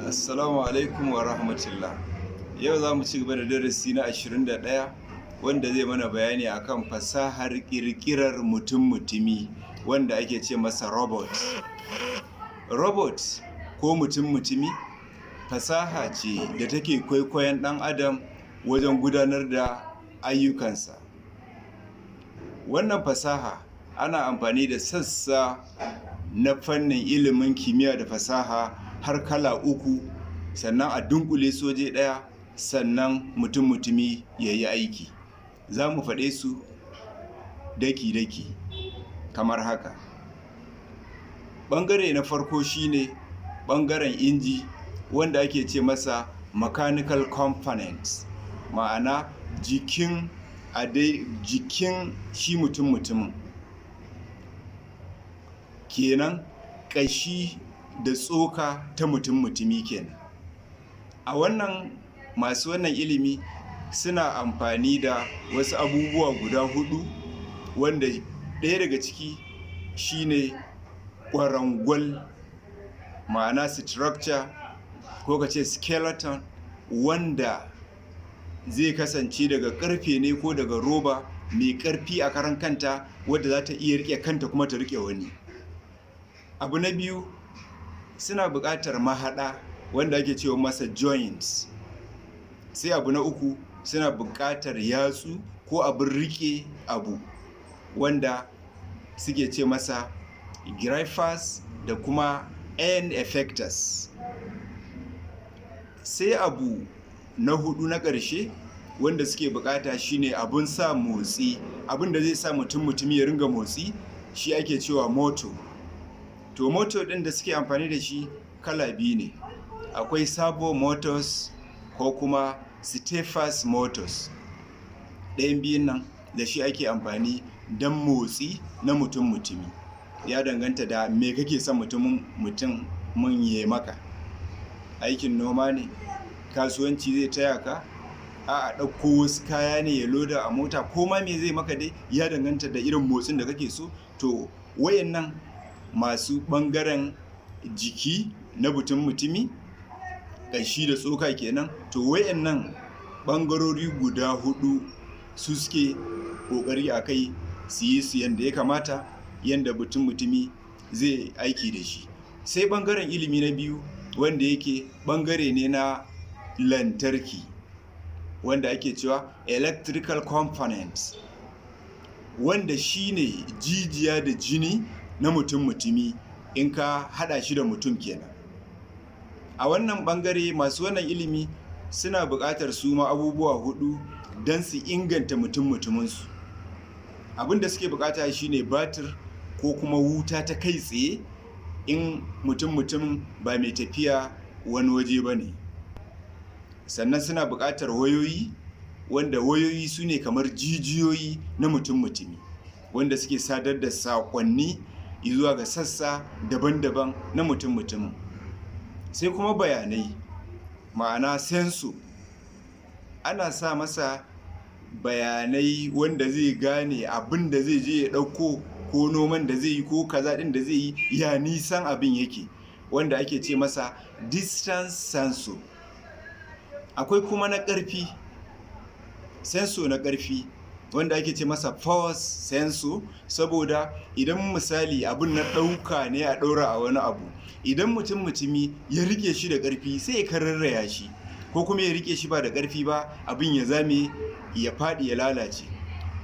Assalamu alaikum wa rahmatullah. Yau za mu ci gaba da darasi na 21, wanda zai mana bayani akan fasahar ƙirƙirar mutum-mutumi wanda ake ce masa robot. Robot ko mutum-mutumi fasaha ce da take kwaikwayon ɗan adam wajen gudanar da ayyukansa. Wannan fasaha ana amfani da sassa na fannin ilimin kimiyya da fasaha har kala uku, sannan a dunƙule su waje ɗaya, sannan mutum-mutumi ya yi aiki. Za mu faɗe su daki-daki kamar haka. Ɓangare na farko shine ɓangaren inji, wanda ake ce masa mechanical components, ma'ana jikin jikin shi mutum-mutumin kenan, ƙashi da tsoka ta mutum-mutumi kenan. A wannan, masu wannan ilimi suna amfani da wasu abubuwa guda huɗu, wanda ɗaya daga ciki shine ƙwarangwal, ma'ana structure ko ka ce skeleton, wanda zai kasance daga ƙarfe ne ko daga roba mai ƙarfi a karan kanta, wadda za ta iya riƙe kanta kuma ta riƙe wani. Abu na biyu, suna buƙatar mahaɗa wanda ake cewa masa joints. Sai abu na uku, suna buƙatar yatsu ko abin riƙe abu wanda suke ce masa grippers da kuma end effectors. Sai abu na huɗu, na ƙarshe, wanda suke buƙata shine abun sa motsi, abin da zai sa mutum-mutumi ya ringa motsi, shi ake cewa motor. To, motor ɗin da suke amfani da shi kala biyu ne: akwai servo motors ko kuma steppers motors. Ɗayan biyun nan da shi ake amfani don motsi na mutum-mutumi. Ya danganta da me kake son mutumin mutum mun ya maka. Aikin noma ne, kasuwanci zai taya ka, a'a, ɗauko wasu kaya ne ya loda a mota, ko ma me zai maka dai, ya danganta da irin motsin da kake so. To, wayannan masu ɓangaren jiki na mutum mutumi, ƙashi da tsoka kenan. To, wayannan ɓangarori guda huɗu su suke ƙoƙari a kai su yi su yanda ya kamata, yanda mutum mutumi zai aiki da shi. Sai ɓangaren ilimi na biyu, wanda yake ɓangare ne na lantarki, wanda ake cewa electrical components, wanda shine jijiya da jini na mutum mutumi in ka haɗa shi da mutum kenan. A wannan ɓangare, masu wannan ilimi suna buƙatar su ma abubuwa huɗu don su inganta mutum mutuminsu. Abin da suke buƙata shine batir ko kuma wuta ta kai tsaye in mutum mutumin ba mai tafiya wani waje ba ne. Sannan suna buƙatar wayoyi, wanda wayoyi su ne kamar jijiyoyi na mutum mutumi, wanda suke sadar da saƙonni zuwa ga sassa daban-daban na mutum mutumin. Sai kuma bayanai, ma'ana sensor. Ana sa masa bayanai wanda zai gane abin da zai je ya ɗauko, ko noman da zai yi, ko kaza ɗin da zai yi, ya nisan abin yake, wanda ake ce masa distance sensor. Akwai kuma na ƙarfi, sensor na ƙarfi, wanda ake ce masa force sensor, saboda idan misali abin na ɗauka ne a ɗaura a wani abu, idan mutum mutumi ya riƙe shi da ƙarfi, sai ya kararraya shi, ko kuma ya riƙe shi ba da ƙarfi ba, abin ya zame, ya faɗi, ya lalace.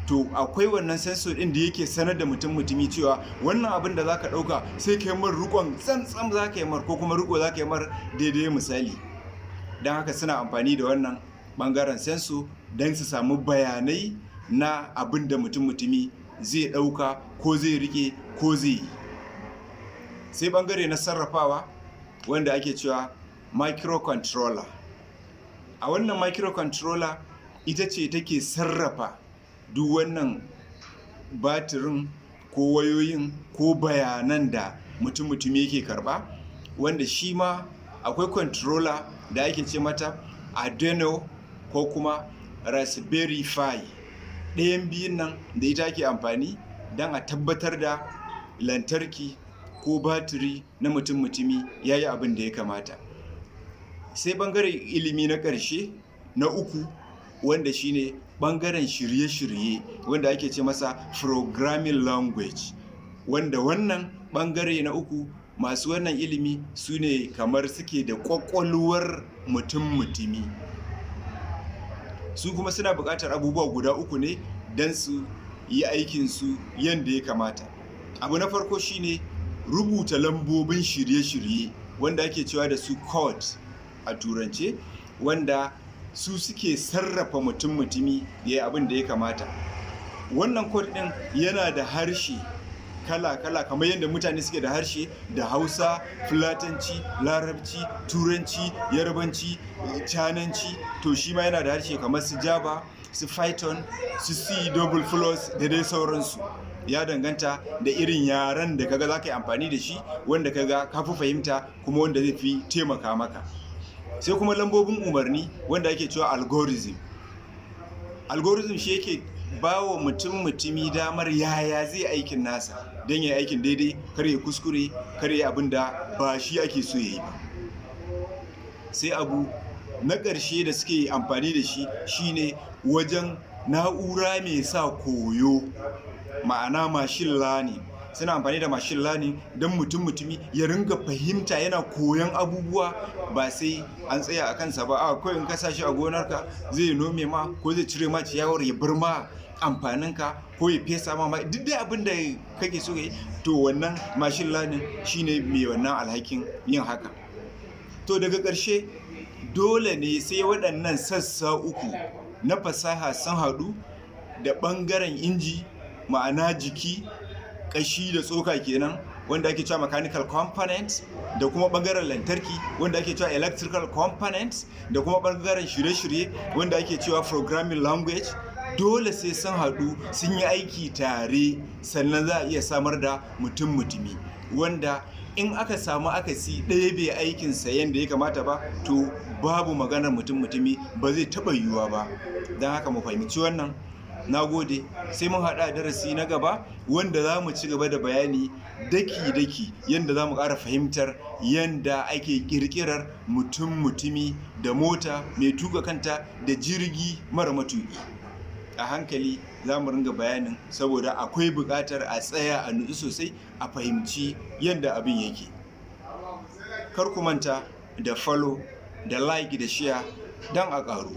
To, akwai wannan sensor ɗin da yake sanar da mutum mutumi cewa wannan abin da zaka ɗauka, sai ka yi mar riƙon tsantsam za ka yi mar, ko kuma riƙo za ka yi mar daidai misali. Don haka suna amfani da wannan ɓangaren sensor don su samu bayanai na abin da mutum mutumi zai ɗauka ko zai riƙe ko zai yi. Sai ɓangare na sarrafawa, wanda ake cewa microcontroller. A wannan microcontroller ita ce take sarrafa duk wannan batirin ko wayoyin ko bayanan da mutum mutumi yake karɓa, wanda shi ma akwai controller da ake ce mata Arduino ko kuma Raspberry Pi. Ɗayan biyun nan da ita ake amfani don a tabbatar da lantarki ko batiri na mutum mutumi ya yi abin da ya kamata. Sai ɓangaren ilimi na ƙarshe, na uku, wanda shine ɓangaren shirye-shirye, wanda ake ce masa programming language, wanda wannan ɓangare na uku, masu wannan ilimi su ne kamar suke da ƙwaƙwalwar mutum-mutumi. Su kuma suna buƙatar abubuwa guda uku ne don su yi aikinsu yadda ya kamata. Abu na farko shine rubuta lambobin shirye-shirye, wanda ake cewa da su code a Turance, wanda su suke sarrafa mutum-mutumi ya yi abin da ya kamata. Wannan code ɗin yana da harshe kala-kala, kamar yadda mutane suke da harshe da Hausa, Fulatanci, Larabci, Turanci, Yarbanci, Cananci. To, shi ma yana da harshe kamar su Java, su Python, su C double plus da dai sauransu. Ya danganta da irin yaren da kaga za ka yi amfani da shi, wanda kaga ka fi fahimta kuma wanda zai fi taimaka maka. Sai kuma lambobin umarni, wanda ake cewa algorithm. Algorithm shi yake ba wa mutum mutumi damar yaya zai aikin nasa don ya aikin daidai, kar ya kuskure, kar ya abin da ba shi ake so ya yi ba. Sai abu na ƙarshe da suke amfani da shi shine wajen na'ura mai sa koyo, ma'ana machine learning. Suna amfani da machine learning don mutum mutumi ya ringa fahimta, yana koyon abubuwa, ba sai an tsaya a kansa ba. A kawai in ka sa shi a gonarka, zai nome ma ko zai cire ma ciyawar, ya bar ma amfaninka, ko ya fesa ma, duk dai abin da kake so yi. To, wannan machine learning shine mai wannan alhakin yin haka. To, daga ƙarshe, dole ne sai waɗannan sassa uku na fasaha sun haɗu da ɓangaren inji, ma'ana jiki, ƙashi da tsoka kenan, wanda ake cewa mechanical components, da kuma ɓangaren lantarki, wanda ake cewa electrical components, da kuma ɓangaren shirye-shirye, wanda ake cewa programming language. Dole sai sun haɗu sun yi aiki tare, sannan za a iya samar da mutum mutumi, wanda in aka samu akasi, ɗaya bai aikinsa yadda ya kamata ba, to babu maganar mutum mutumi, ba zai taɓa yiwuwa ba. Don haka mu fahimci wannan. Na gode, sai mun haɗa darasi na gaba, wanda za mu ci gaba da bayani daki-daki yadda za mu ƙara fahimtar yadda ake ƙirƙirar mutum mutumi da mota mai tuka kanta da jirgi mara matuƙi. A hankali za mu ringa bayanin, saboda akwai buƙatar a tsaya a nutsu sosai a fahimci yadda abin yake. Kar ku manta da follow da like da share don a ƙaru.